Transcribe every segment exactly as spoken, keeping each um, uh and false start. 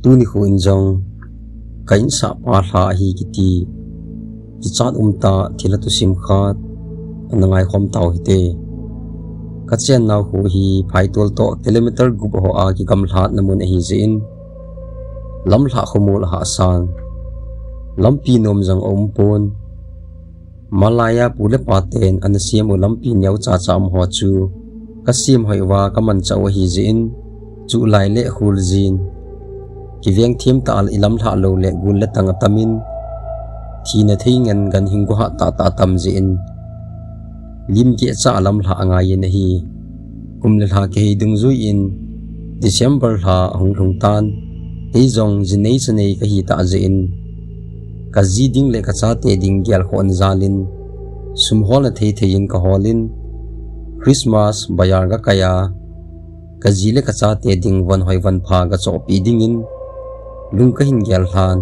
Tuni khu in jong ka insah pa lha ahi kiti kichat umtah thil a thusim khat ana ngaikhom tau hite. Ka chennau khu hi Phaitol toh kilometer gup ho a kigamlhatna mun ahi jeh in, lamlhah khomol a hahsa in, lampi nom jong a um pon. Malai a pu le pa ten ana sem u lampi neocha cha um ho chu ka sem hoi uva ka manchah u ahi jeh in, chuh lai le khul jin, kiveng them tah a i lamlhah lou le gul le tang atam in, thina thei ngen ganhing guhah tahtah atam jeh in, lim geh cha a lamlhah angai in ahi. Kum le lha kihei dungjui in December lha ahung lhung tan, kei jong jinei chanei kahi tah jeh in, ka ji ding le ka chate ding gel khoh na jal in, sum holna thei thei in ka hol in, Christmas bazar ka kai a, ka ji le ka chate ding von hoi von pha ka chohpeh ding in lung kahin gel lhan.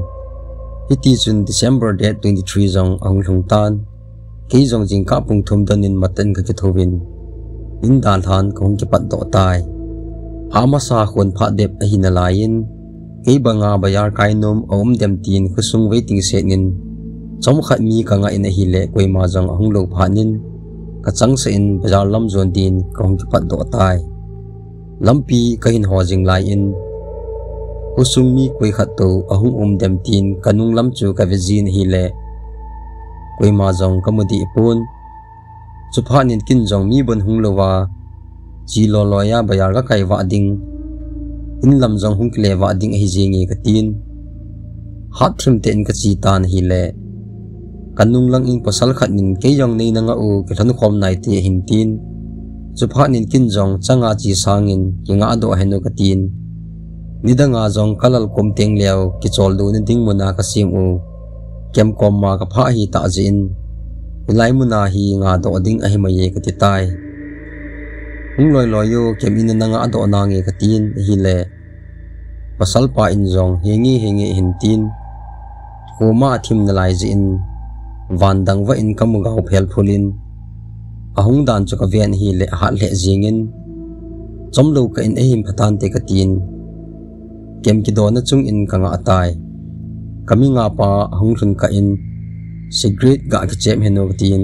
Hiti chun December date twenty three jong ahung lhung tan, kei jong jingkah pung thum don in matah in ka kithou in, in dalhan kahung kipatdoh tai. Amasa khon phat bep ahi nalai in, kei banga bazar kai nom aum dem tin khosung waiting shed in, chomkhat mi ka ngah in ahile koima jong ahung lou phat in, ka changseh in bazar lam jon din kahung kipatdoh tai. Lampi kahin ho jing lai in, khosung mi koi khat tou ahung um dem tin ka nung lam chu ka ve jin ahile, koima jong ka mu deh pon. Chuphat in kin jong mi bon hung louva, chi loi loi a bazar ka kai vah ding, in lam jong hung kile vah ding ahi jenge ka tin. Hat thim tah in ka che tan ahile, ka nung lang in pasal khat in kei jong nei na ngah u kilhon khom nai te ahin tin. Chuphat in kin jong changa che sang in kingah doh hen u ka tin. Nidang a jong ka lal kom teng leh kichol doh na ding mun a ka sem u camp kom ma ka phah ahi tah jeh in, hilai mun a hi ngah doh ding ahi mai e ka ti tai. Hung loi loi o, camp in na ngah doh nange ka tin ahile, pasal pa in jong henge henge ahin tin. Khoma athim nalai jeh in, van dang vah in ka mu gao phel phul in, ahung dan chu ka ven ahile ahat lheh jeng in, chomlou kah in ahin pha tante ka tin. Camp kidona chung in ka ngah tai. Ka mi ngah pa ahung lhun kah in, cigarette ga kichep hen o ka tin,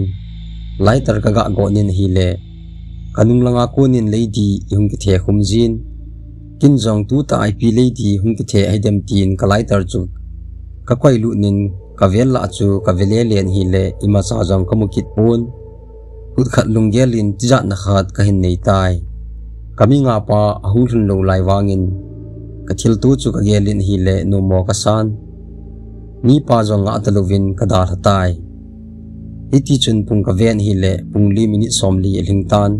lighter ka ga gon in ahile, ka nung lang a kon in lady i hung kithe khum jin. Kin jong tutah a ipi lady hung kithe ahi dem tin ka lighter chu ka koi lut in, ka vel lah chu ka ve le le in ahile, imacha jong ka mu kit pon. Khut khat lunggel in tijatna khat kahin nei tai. Ka mi ngah pa ahung lhun lou lai vang in, ka thilto chu ka gel in ahile, nom mo ka san. Mipa jong ngah talou vin ka dalha tai. Hiti chun pung ka ven ahile, pung li minute som li alhing tan.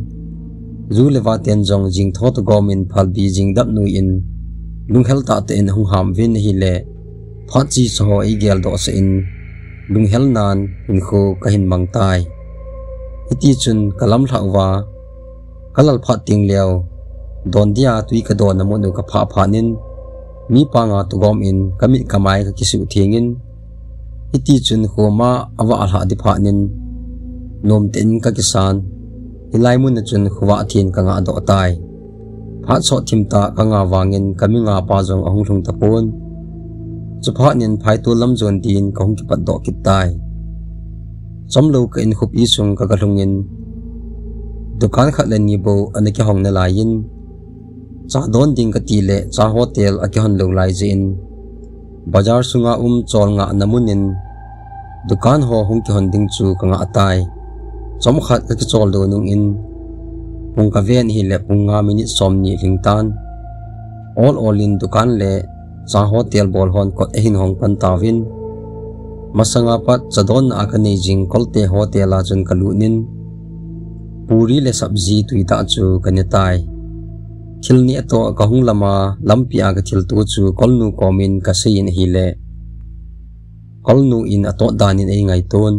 Ju le va ten jong jing tho tagom in phalbi jing dap nui in, lunghel tah tah in ahung ham vin ahile, phat chi sa ho eigel doh sah in, lunghel nan hinkho kahin mang tai. Hiti chun ka lamlhah uva, ka lal phat teng leh, don dia tui ka don a mun u ka phah phat in, mipa nga tagom in ka mit ka mai ka kisuh theng in, hiti chun khoma avah lhah di phat in, nom tah in ka kisan, hilai mun a chun khovah tah in ka ngah doh tai. Phat sot thim tah ka ngah vang in ka mi ngah pa jong ahung lhung tapon. Chuphat in Phaitol lam jon din ka hung kipat doh kit tai. Chomlou kah in khopi sung ka ga lhung in, dukan khat le ni bou ana kihong nalai in, cha don ding ka ti leh cha hotel akihon lou lai jeh in, bazar sunga um chol ngahna mun in, dukan ho hung kihon ding chu ka ngah tai. Chomkhat ka kichol doh nung in, pung ka ven ahile pung nga minute som ni alhing tan. Ol ol in dukan le cha hotel bol hon kot ahin hong pan tauvin, masanga pat cha don a ka nei jing Kolte hotel a chun ka lut in, puri le sabji tui tah chu ka ne tai. Thil neh toh ka hung lam a, lampi a ka thilto chu Kolnu kom in ka sei in ahile, Kolnu in atot dan in ei ngaiton.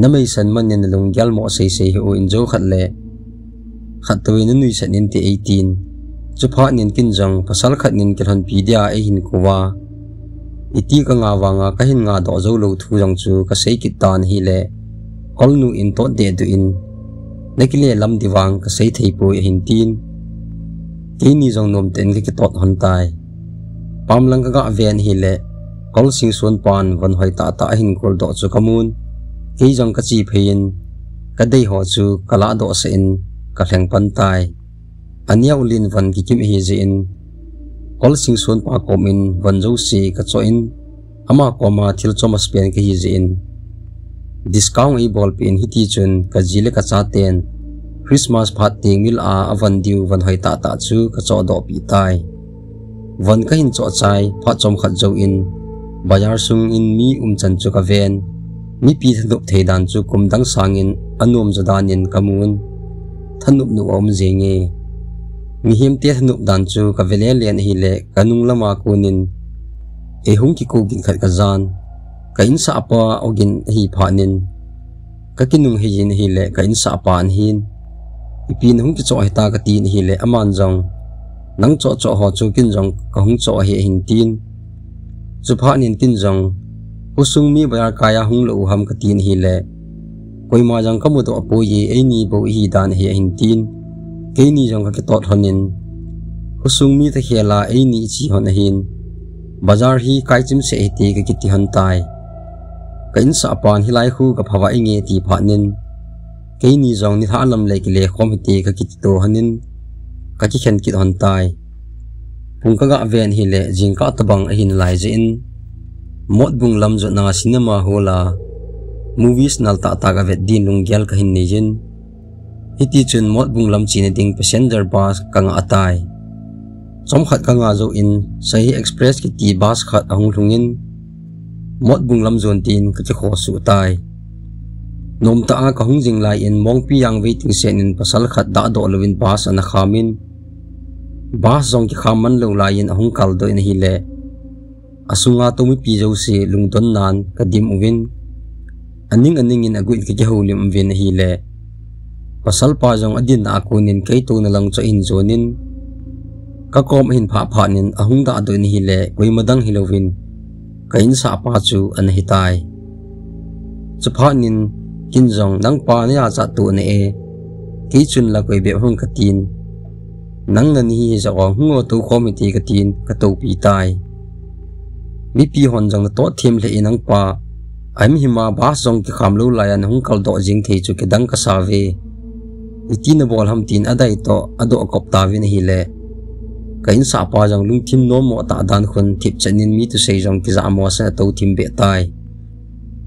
Na meisan man in na lunggel mo sei sei hih un, jou khat le khat toh in na nuisat in te, ei tin. Chuphat in kin jong pasal khat in kilhonpi dia eihin kou a, iti ka ngah vang a ka hin ngah doh jou lou thu jong chu ka sei kit tan ahile, Kolnu in tot deh duh in, na kile lam di vang ka sei thei poi, ahin tin. Keini jong nom tah in ka kitot hon tai. Pamlang ka ga ven hile, Kolsingson pan von hoi tah tah ahin kol doh chu ka mun. Kei jong ka chi phei in, ka dei ho chu ka lah doh sah in, ka lheng pan tai. Ania ulin von kikim ahi jeh in, Kolsingson pa kom in von jouse ka choh in, ama koma thil chom a spend ka hi jeh in, discount ei bolpeh in hiti chun ka ji le ka chaten Christmas phat teng mil a a von diu von hoi tah tah chu ka choh doh peh tai. Von ka hin choh chai phat chomkhat jou in, bazar sung in mi um chan chu ka ven. Mipi thanop thei dan chu kum dang sangin anom jo dan in ka mun. Thanop nu a um jeng e. Mihem te thanop dan chu ka ve lelen ahile, ka nung lama kon in ei hung kikou gin khat ka jan. Ka insah pa ogin ahi phat in, ka kinung hei in ahile, ka insah pa ahin, ipi na hung kichoh hita ka tin ahile, aman jong, nang choh choh ho chu ken jong ka hung choh ahi ahin tin. Chuphat in ken jong, khosung mi bazar kai a hung lou u ham ka tin ahile, koima jong ka mudoh poi e, eini bou ihi dan ahi ahin tin. Keini jong ka kitot lhon in, khosung mi ta khel a eini ichi lhon ahin, bazar hi kai chim seh hite ka kiti lhon tai. Ka insah pan hilai khu ka pha va inge ti phat in, keini jong nilhah lam le kile khom hite ka kiti to lhon in, ka kikhen kit lhon tai. Pung ka ga ven hile, jingkah tabang ahin lai jeh in, Motbung lam jotna cinema hall a movies nal tah tah ka vet din lunggel ka hin nei jin. Hiti chun Motbung lam chena ding passenger bus ka ngah tai. Chomkhat ka ngah jou in Shahi Express kiti bus khat ahung lhung in, Motbung lam jon tin ka kikho suh tai. Nomtah a ka hung jing lai in Mongpijang waiting shed in pasal khat dahdoh louvin bus ana kham in, bus jong kikham man lou lai in ahung kal doh in ahile, asunga tou mipi jouse lungdon nan ka dim uvin, aning aning in aguh in ka kihoulim uvin ahile, pasal pa jong adin a kon in kei touna lang chu ahin jon in, ka kom ahin phah phat in ahung dahdoh in ahile, koima dang hilouvin ka insah pa chu ana hitai. Chuphat in ken jong, nang pa na jachat toh na e, kei chun la koi bep ham ka tin. Nang na nahi hijeh a hung o, tou khom hite ka tin, ka toupi tai. Mipi hon jong na tot them lheh e nang pa. Ahim him a bus jong kikham lou lai a na hung kal doh jing thei chu kidang ka sa ve. Iti na bol ham tin adai toh adoh kop tauvin ahile, ka insah pa jong lungthim nommo tah dan khun thipchet in mi thusei jong kijah mo sa in atou thim beh tai.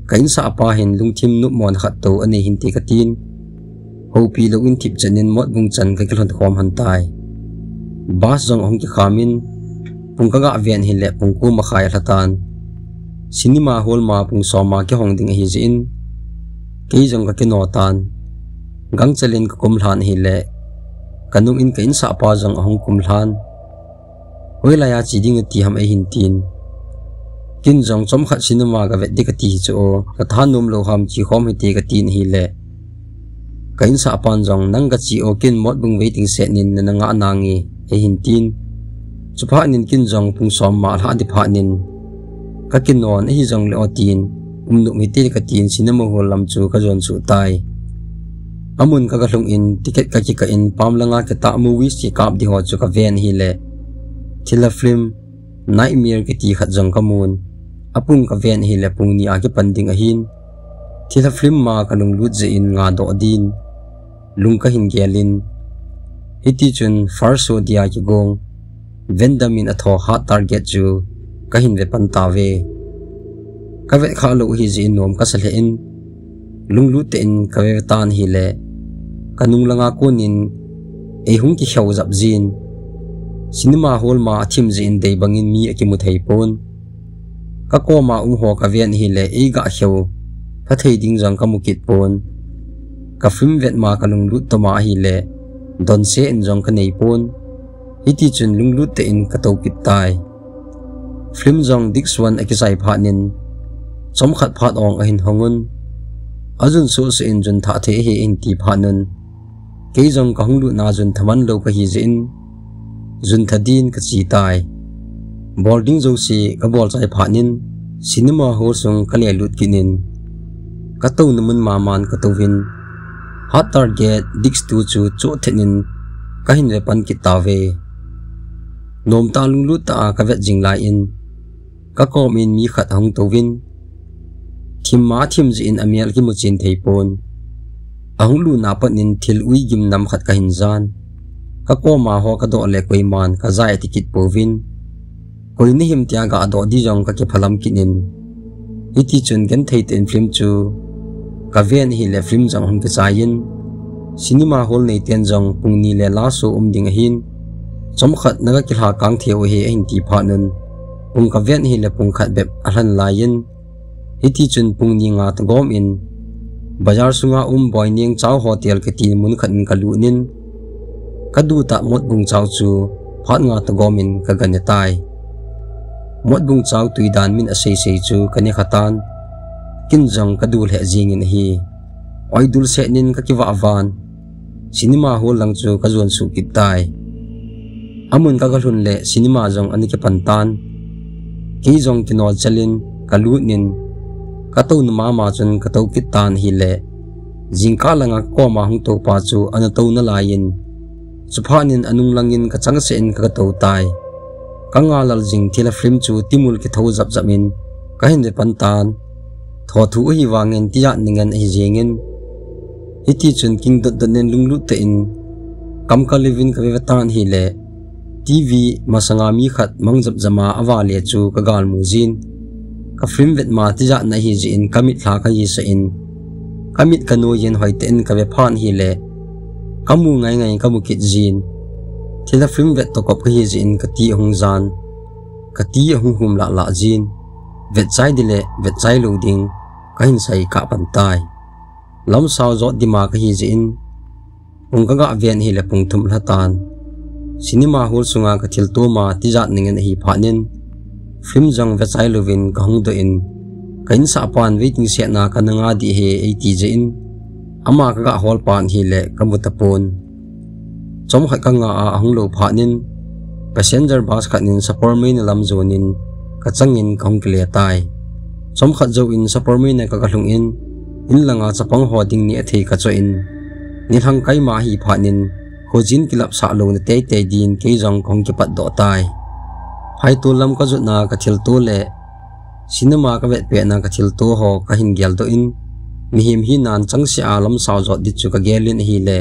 Ka insah pa hin lungthim nopmo na khat tou anei hinte ka tin. Houpi lou in thipchet in Motbung chan ka kilhon khom lhon tai. Bus jong ahung kikham in, pung ka ga ven hile pung ko makhai alha tan. Cinema hall ma pung som a kihong ding ahi jeh in, kei jong ka kino tan. Gangchel in ka kum lhan ahile, ka nung in ka insah pa jong ahung kum lhan. Hoilai a che ding nati ham eihin tin. Ken jong chomkhat cinema ka vet ding kati hi chu o, ka tha nom lou ham, che khom hite ka tin ahile, ka insah pan jong, nang ka che o, ken Motbung waiting shed in na na ngah nange, eihin tin. Chuphat in ken jong pung som ma alha ding phat in, ka kinon, ahi jongle o tin, um nom hite ka tin, cinema hall lam chu ka jon suh tai. Amun ka ga lhung in, ticket ka kikah in, pam langa kitah movies kikap ding ho chu ka ven ahile, thilha film, Nightmare kiti khat jong ka mun. Apung ka ven ahile pung ni a kipan ding ahin. Thilha film ma ka lunglut jeh in nga doh din lung ka hin gel in, hiti chun first show dia kigong, Van Damme in atho Hard Target chu ka hin ve pan tauve. Ka vet kha lou ahi jeh in nom ka sa lheh in, lunglut tah in ka ve ve tan ahile, ka nung langa kon in ei hung kikheu jap jin. Cinema hall ma athim jeh in dei bang in mi akimu thei pon. Ka kom a um ho ka ven ahile, ei ga kheu pha thei ding jong ka mu kit pon. Ka film vet ma ka lunglut toma ahile, donse in jong ka nei pon. Hiti chun lunglut tah in ka tou kit tai. Film jong disc one akisai phat in, chomkhat phat ong ahin hong un. Ajun suh suh in jun thah thei ahi in ti phat un, kei jong ka hung lutna jun tha man lou ka hi jeh in, jun tha din ka che tai. Bol ding jouse ka bol chai phat in, cinema hall sung ka le lut kit in, ka touna mun ma man ka tou vin, Hard Target disc two chu choh thet in ka hin ve pan kit tauve. Nomtah lunglut tah a kavet jing lai in, kakom in mi khat ahung tou vin, thim ma thim jeh in amel kimu chen thei pon. Ahung lutna pat in thil ui gimnam khat kahin jan. Kakom a ho kadoh le koiman kajai ati kit pouvin. Koi nahim tia gadoh di jong kakiphalam kit in. Hiti chun genthei tah in film chu kaven ahile film jong ahung kichai in. Cinema hall neiten jong pung ni le last show um ding ahin. Chomkhat na kakilha kang thei u ahi ahin ti phat un. Pung kaven ahile pung khat bep alhan lai in. Hiti chun pung ni nga tagom in, bazar sunga um Boineng Chow Hotel kiti mun khat in kalut in, kadu tah Motbung Chow chu phat nga tagom in kaga ne tai. Motbung Chow tui dan min asei sei chu kane kha tan, kin jong kadu lheh jing in ahi. Oi dul set in kakivah van, cinema hall lang chu kajon suh kit tai. Amun kaga lhun le cinema jong ana kipan tan. Kei jong kino chel in kalut in, katou na mama chun katou kit tan ahile, jingkah langa kakoma hung toupa chu ana tou nalai in, chuphat in anung lang in kachangseh in kaga tou tai. Kanga lal jing thilha film chu timul kithou jap jap in kahin ve pan tan. Thothu ahi vangin tijat na ngen ahi jeng in. Hiti chun king dot dot in lunglut tah in, kam kal uvin kave ve tan ahile, TV masanga mi khat mang jap jap a ava le chu kagal mu jin. Ka film vet ma tijat na ahi jeh in kamit lha kahisah in, kamit kanoi in hoitah in kave phat ahile, kamu ngai ngai in kamu kit jin. Thilha film vet toh kop kahi jeh in kati ahung jan, kati ahung hum lah lah jin. Vet chai di le vet chai lou ding kahin sei kah pan tai. Lamsao jot dima kahi jeh in, pung kaga ven ahile pung thum lha tan. Cinema hall sunga kathil toma tijat na ngen ahi phat in, film jong ve chai louvin kahung doh in, ka insahpan waiting shed na kana nga di ahi eiti jeh in, ama kaga hol pan ahile kamu tapon. Chomkhat kanga a ahung lou phat in, passenger bus khat in Sapormeina lam jon in kachang in kahung kile tai. Chomkhat jouvin Sapormeina kaga lhung in, in langa chapang ho ding ni athei kachoh in, nilhang kaima ahi phat in, khojin kilapsah louna teitei din kei jong kahung kipat doh tai. Phaitol lam kajot na kathil to le cinema kavet pet na kathil to ho kahin geldoh in, mihem hinan changseh a lamsao jot di chu kagel in ahile,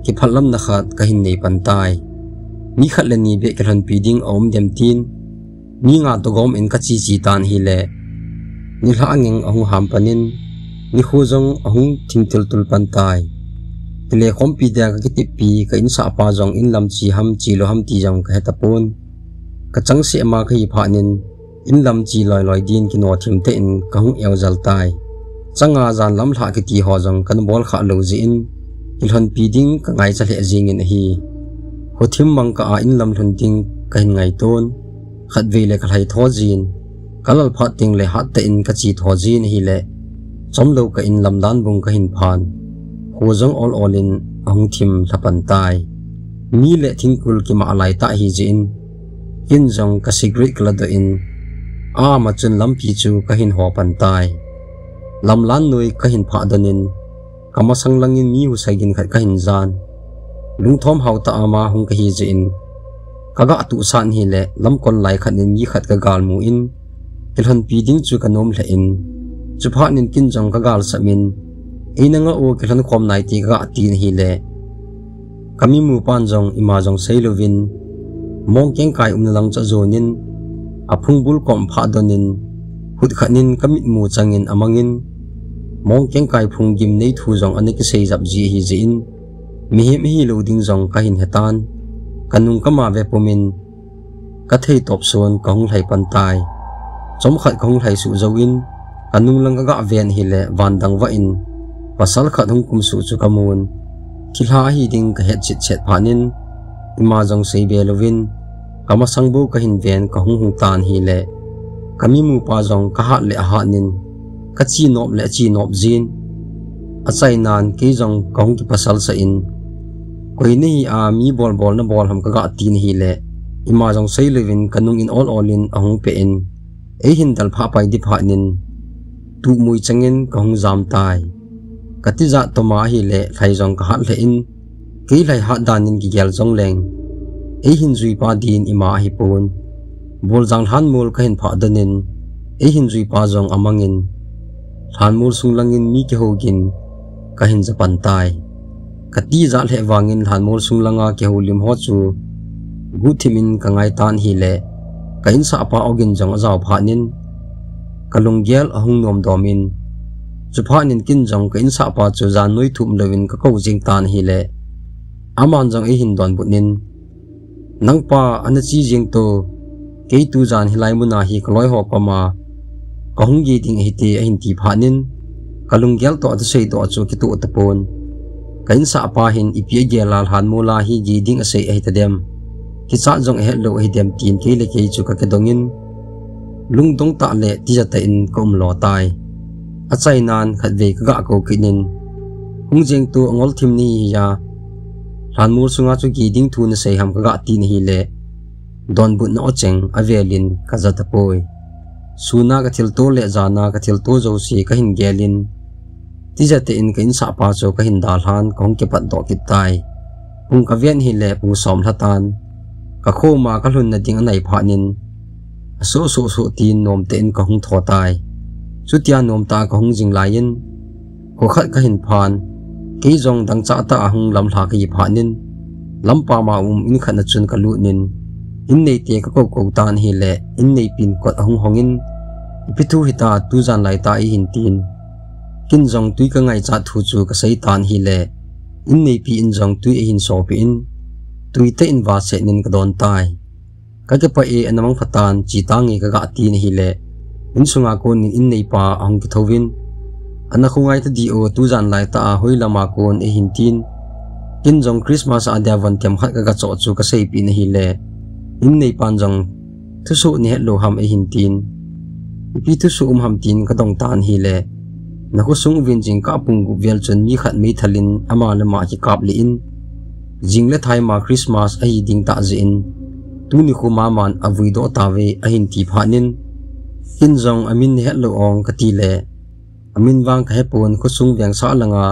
kiphatlamna khat kahin nei pan tai. Mi khat le ni beh kilhonpi ding aum dem tin, mi nga toh gom in kache che tan ahile, nilhah angeng ahung ham pan in, nikho jong ahung thim tultul pan tai. Kile khompi dia kakiteppi ka insahpa jong in lam che ham che lou ham ti jong kahe tapon. Kachangseh ma kahi phat in, in lam che loi loi din kino thim tah in kahung eojel tai. Changa jan lamlhah kiti ho jong kana bol khah lou jeh in, kilhonpi ding kangaicha lheh jeng in ahi. Khothim mang kah a in lam lhun ding kahin ngaiton. Khatvei le kalhai tho jin, kalal phat teng le hattah in kache tho jin ahile, chomlou kah in lamlan bung kahin phan. Kho jong ol ol in ahung thim lha pan tai. Mi le thingkul kimah lai tah ahi jeh in, kin jong ka cigarette kaladoh in, ama chun lampi chu kahin ho pan tai. Lamlan noi kahin phah don in, kamasang lang in mi husa gin khat kahin jan. Lungthom hao tah a ama hung kahi jeh in, kaga tuhsan ahile lamkon lai khat in mi khat kagal mu in, kilhonpi ding chu kanom lheh in, chuphat in kin jong kagal sap in, ei nanga o kilhon khom nai ti kaga tin ahile, kamimu pan jong ima jong sei louvin, mong kengkai umna lang chu ajon in, aphung bul kom phah don in, hut khat in kamitmu chang in amang in, mong kengkai phung gimnei thu jong ana kisei jap ji ahi jeh in, mihem ahi lou ding jong kahin he tan. Kanung kama ve pum in, kathei top son kahung lhai pan tai. Chomkhat kahung lhai suh jouvin, kanung lang kaga ven ahile van dang vah in, pasal khat hung kum suh chu kamun. Thilha ahi ding kahet chet chet phat in, ima jong sei be louvin, kamasang bou kahin ven kahung hung tan ahile, kamimu pa jong kahat le ahat in, kache nop le ache nop jin. Achainan kei jong kahung kipasal sah in, koi nahi a mi bol bol nabol ham kaga tin ahile, ima jong sei louvin kanung in ol ol in ahung peh in, eihin del phah pai di phat in, tuhmui chang in kahung jam tai. Katijat toma ahile lhai jong kahat lheh in, kei lhai hat dan in kigel jong leng, Eihin juipa din ima ahipon, Boljang lhanmol kahin phah donin, eihin juipa jong amangin, lhanmol sung langin mi kihou gin kahin japan tai. Kati jat lheh vangin lhanmol sung langa kihoulim ho chu guhthim in kangai tan ahile, ka insahpa ogin jong ajao phat in, kalunggel ahung nom dom in, chuphat in ken jong ka insahpa chu jan noi thum louvin kakou jing tan ahile, aman jong eihin donbut in, "Nangpa ana che jing to, kei tujan hilai muna hi kaloi ho koma kahung ge ding ahi te," ahin ti phat in, kalunggel toh athusei toh chu kitoh tapon. Ka insahpa hin ipi agel a lhanmol a hi ge ding asei ahi tadem, kichat jong ahet lou ahi dem tin kei le kei chu kakidong in, lungdong tah le tija tah in kaum lo tai. Achainan khatvei kaga kou kit in, "Hung jeng to, angol thim nahi hia, lhanmol sunga chu ge ding thu nasei ham," kaga tin ahile, donbutna ocheng avel in kaja tapoi. Suna kathilto le jana kathilto jouse kahin gel in, tija tah in ka insahpa chu kahin dalhan kahung kipat doh kit tai. Pung kaven ahile pung som lha tan. Kakhoma kalhunna ding anai phat in, asuh suh suh tin nom tah in kahung tho tai. Chutia nom tah a kahung jing lai in, kho khat kahin phan, kei jong dangchah tah a hung lamlha kahi phat in, lampam a um in khat na chun kalut in, in neite kakou kou tan ahile, in neipin kot ahung hong in, "Ipi thu hita, tujan lai tah a eihin tin?" Ken jong tui kangaichat thu chu kasei tan ahile, in neipi in jong tui eihin sopeh in, tui tah in vaset in kadon tai. Kakipah e, ana mangpha tan, che tange kaga tin ahile, insunga kon in in neipa ahung kithouvin, "Ana khongai tadi o, tujan lai tah a hoilama kon," eihin tin. Ken jong Christmas a dia von themkhat kaga choh chu kaseipeh in ahile, in neipan jong, "Thusoh nahet lou ham?" eihin tin. "Ipi thusoh um ham?" tin kadong tan ahile, "Nakhosung uvin jingkah pung gup vel chun mi khat meithal in ama le ama akikap lih in, jing le thai ma Christmas ahi ding tah jeh in, tuni khoma aman avui doh tauve," ahin ti phat in, ken jong, "Amin nahet lou ong?" kati le, "Amin vang kahepon, khosung vengsah langa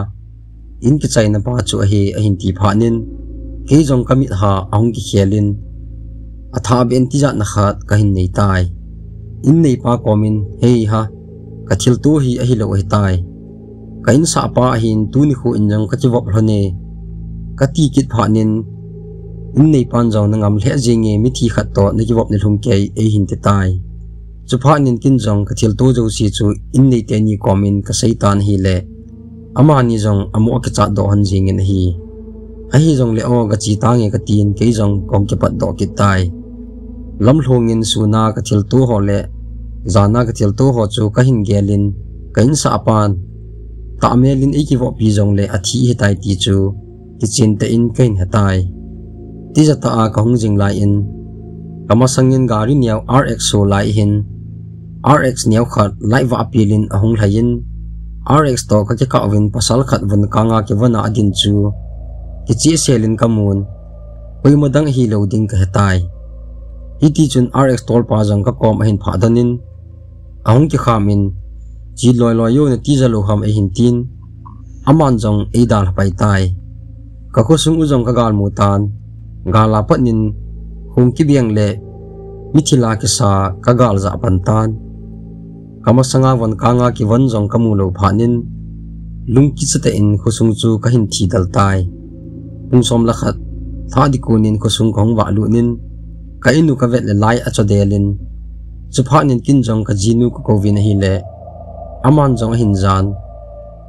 in kichaina pa chu ahi," ahin ti phat in, kei jong kamit ha ahung kikhel in, athah beh in tijatna khat kahin nei tai. In neipa kom in, "Hei ha, kathilto hi ahilou ahitai. Ka insahpa ahin tuni kho in jong kakivop lhon e," kati kit phat in, in neipan jong, "Nangam lheh jenge, mithi khat toh nakivop nilhum kei," eihin ti tai. Chuphat in ken jong kathilto jouse chu in neite ni kom in kasei tan ahile, amani jong amoh akichat doh lhon jeng in ahi. Ahijongle, "O, gache tange," katin, kei jong kahung kipat doh kit tai. Lamlhong in suna kathilto ho le jana kathilto ho chu kahin gel in, ka insahpan tahmel in eikivoppi jongle athi ahitai ti chu kichen tah in kahin hetai. Tija tah a kahung jing lai in, kamasang in gari neo R X ho lai hin, R X neo khat light vah pil in ahung lhai in, R X toh kakikah uvin pasal khat von kanga kivon a adin chu kicheh sel in kamun, koima dang ahilou ding kahetai. Hitichun R X tolpa jong kakom ahin phah don in, ahung kikham in, "Che loi loi o, natija lou ham?" eihin tin, aman jong eidalha pai tai. Kakhosung u jong kagalmu tan, gal a pat in hung kibeng le mithil a kisa kagal jah pan tan. Kamasanga von kanga kivon jong kamu lou phat in, lungkicha tah in khosung chu kahin thi del tai. Pung som le khat lhah ding kon in khosung kahung vahlut in, ka in u kavet le light acho del in, chuphat in ken jong kajinu kakouvin ahile, aman jong ahin jan,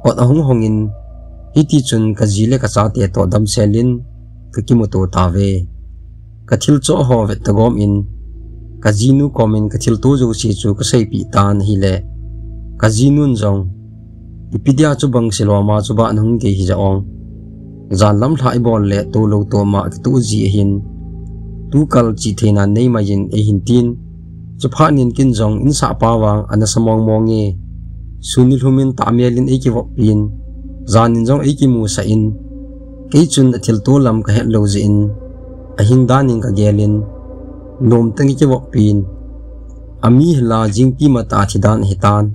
kot ahung hong in, hitichun kaji le kachate toh damsel in kakimuto tauve. Kathil choh ho vet tagom in, kajinu kom in kathilto jouse chu kaseipeh tan ahile, kajinun jong, "Ipi dia chubang siloma chubah nahung gei hija ong? Jan lamlha ibol le tolou toma kitoh ji ahin, tukal che theina neimai in," eihin tin. Chuphat in ken jong, "Insahpa vang ana sa mong mong e. Sun nilhum in tahmel in eikivoppi in, jan in jong eikimusah in, kei chun athilto lam kahet lou jeh in, ahing dan in kagel in, nom tah in eikivoppi in, ami hila jingpi matah a thi dan ahitan.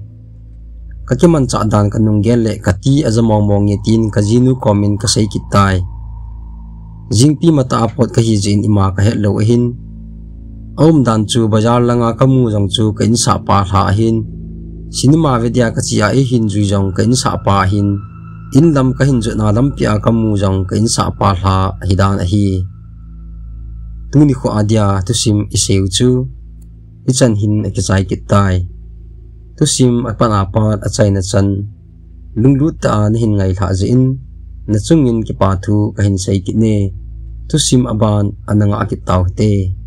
Kakimanchah dan kanung gel le kati aja mong mong e," tin kajinu kom in kasei kit tai. Jingpi matah a pot kahi jeh in ima kahet lou ahin. Aumdan chu bazar langa kamu jong chu ka insahpa lha ahin. Cinema ve dia kache a eihin jui jong ka insahpa ahin. Inlam kahin jotna lampi a kamu jong ka insahpa lha ahidan ahi. Tuni kho a dia thusim iseiu chu hichan hin akichai kit tai. Thusim apan apat achaina chan lunglut tah a nahin ngailhah jeh in, nachungin kipa thu kahin sei kit e. Thusim aban ana ngah kit tau hite.